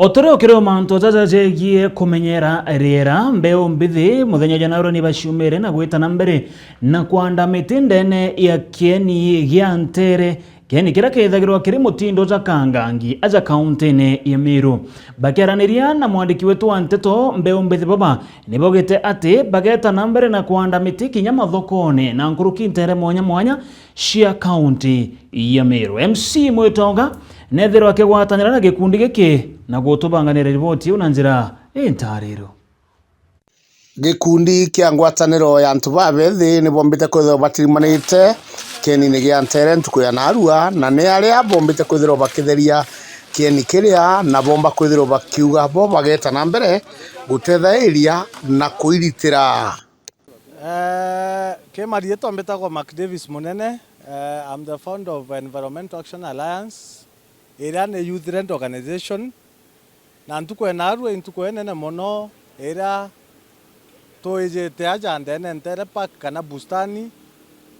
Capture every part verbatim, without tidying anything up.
O ta uria ukiri o mantu jaja jegie kumenyera riera, mbeu mbithi muthenya jwa narua ni baciumire na gwita na mbere na kwanda miti ndene ya kieni gia ntere, kieni kiria kethagirwa kiri mutindo ja Kangangi aja kauntine ya Meru. Bakiaraniria na mwandiki wetu wa nteto, mbeu mbithi baba nibaugite ati bageta na mbere na kwanda miti kinya mathokone na nkuruki ntere mwanya mwanya cia kaunti ya Meru. M C Mwitonga nethirwa akigwatanira na gikundi giki na gutubanganira riboti iu na njira intariro. Gikundi kia ngwataniro ya antu babethi ni bombite kwithirwa batirimanite kienine gia ntere ntuku ya narua, na ni aria bombite kwithirwa bakitheria kieni kiria, na bomba kwithirwa bakiuga bo bageta na mbere gutethairia na kuiritira. Eh, ki mariitwa mbitagwa Mark Davis Munene. Eh, I'm the founder of Environmental Action Alliance, iria ni youth led organization. Na ntuku ya narua i ntuku inene mono iria twijite aja ndene ntere park kana bustani,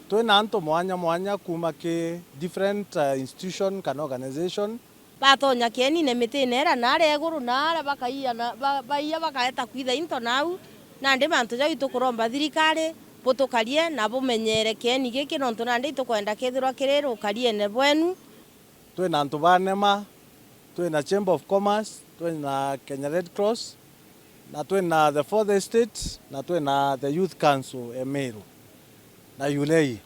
twina antu mwanya mwanya kuuma ki different, eh, institution kana organization. Batonya kienine mitine iria naria iguru naria bakaia na, ba-, baia bakaeta kwitha into nau. Nandi mantu jau itukuromba thirikari butukarie na bumenyere kieni giki, nontu nandi itukwenda kethirwa kiri rukariene bwenu. Twina antu ba NEMA, twina Chamber of Commerce, twina Kenya Red Cross, na twina the Fourth Estate, na twina the Youth Council Emeru na ULEI.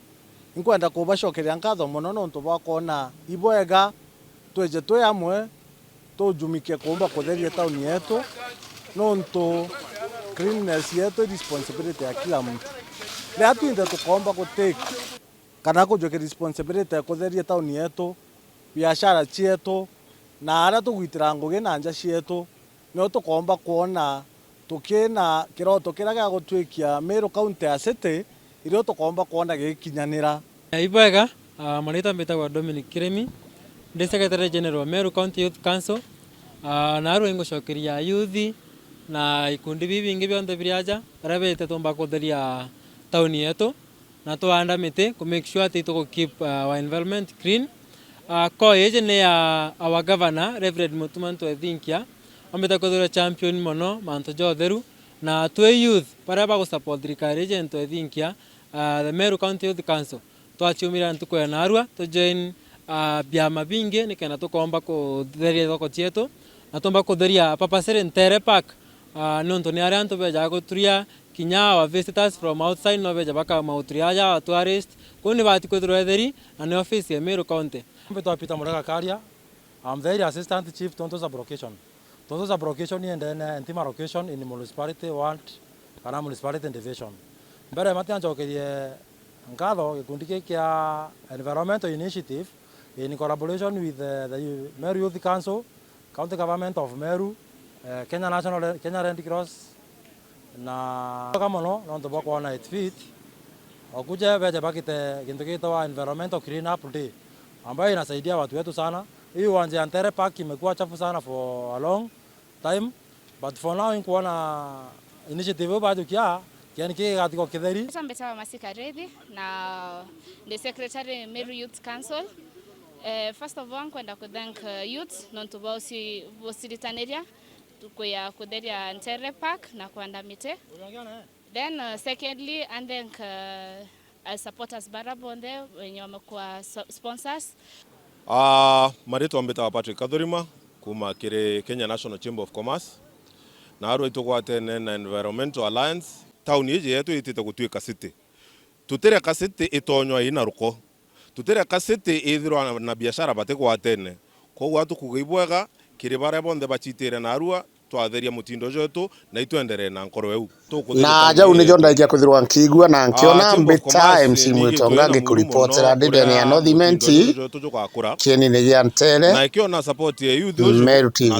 Inkwenda kubacokeria nkatho mono nontu bwa kwona ibwega twije twi amwe tujumike kuumba kutheria tauni yetu, nontu cleanliness yetu i responsibility ya kila mtu. Riria twinthe tukoomba gutake kana kujukia responsibility ya kutheria tauni yetu, biashara cietu, na aria tugwitira ngugi na nja cietu, nio tukoomba kwona tukina kiroto kiria gia gutwikia Meru County a city, irio tukoomba kwona gigikinyanira. Ibwega, ah, mariitwa mbitagwa Dominic Kirimi, ndi Secretary General Meru County Youth Council. Ah, narua ingucokeria youth na ikundi bibi bingi bionthe biri aja, baria bete tumba kutheria tauni yetu. Na twanda miti ku make sure ati tuku keep, uh, our environment clean. Uh, call iji ni ya our governor, Reverend Mutuma Ntwethinkia, ombite kwithirwa champion mono mantu ja utheru, na twi youth baria bagu support thirikari iji Ntwethinkia, uh, the Meru County Youth Council, twaciumira ntuku ya narua tu join, uh, biama bingi nikenda tukomba kutheria thoko cietu, na tumba kutheria papasiri Ntere Park, uh, niuntu ni aria antu bejaga guturia kinya our visitors from outside no beja baka mauturi aja, our tourist. Kuu ni bati kwithirwa etheri, na ni office ya Meru County. Mbitwa Peter Murega Karia, I'm the area assistant chief Tonto sub-location. Tonto sub-location ni endene Ntima location in municipality ward kana municipality division. Mbere mati ancokerie nkatho gikundi giki kia Environmental Initiative in collaboration with, eh, the Meru Youth Council, County Government of Meru, eh, Kenya National Re-, Kenya Red Cross, na bwega mono nontu bwa kwona it fit okuje beje bakite gintu gitagwa Environmental Clean Up Day, ambayo inasaidia watu wetu sana. Hii uwanja ya Ntere Park imekuwa chafu sana for a long time, but for now inkuona initiative iu bajukia, kiani kii gigatigwo kitheri. Mbitagwa Masika Rethi, na ndi secretary Meru Youth Council. Eh, first of all, nkwenda ku thank, eh, youth nontu bwa uci-, buciritaniria tuku ya kutheria Ntere Park na kwanda miti. Then, uh, secondly, I thank, uh, our supporters bara bonthe wenye wamekuwa so-, sponsors. Ah, maritwa mbitawa Patrick Kathurima, kuma kiri Kenya National Chamber of Commerce. Na arua itugwatene na Environmental Alliance. Town iji yetu itite gutuika city. Tutireka city itonywa ina ruko. Tutireka city ithirwa na biashara batigwatene. Kwoguo atukuga ibwega kiri baria bonthe bacitire narua, twatheria mutindo jwetu, na itwenderee na nkoro iu. Na jau nijo ndaikia kwithirwa nkiigua na nkiona. Mbita M C Mwitonga ngikuripotera ndi ndene ya North Imenti, kienine gia Ntere, na ikiona support ya youth ucio, Meru T V.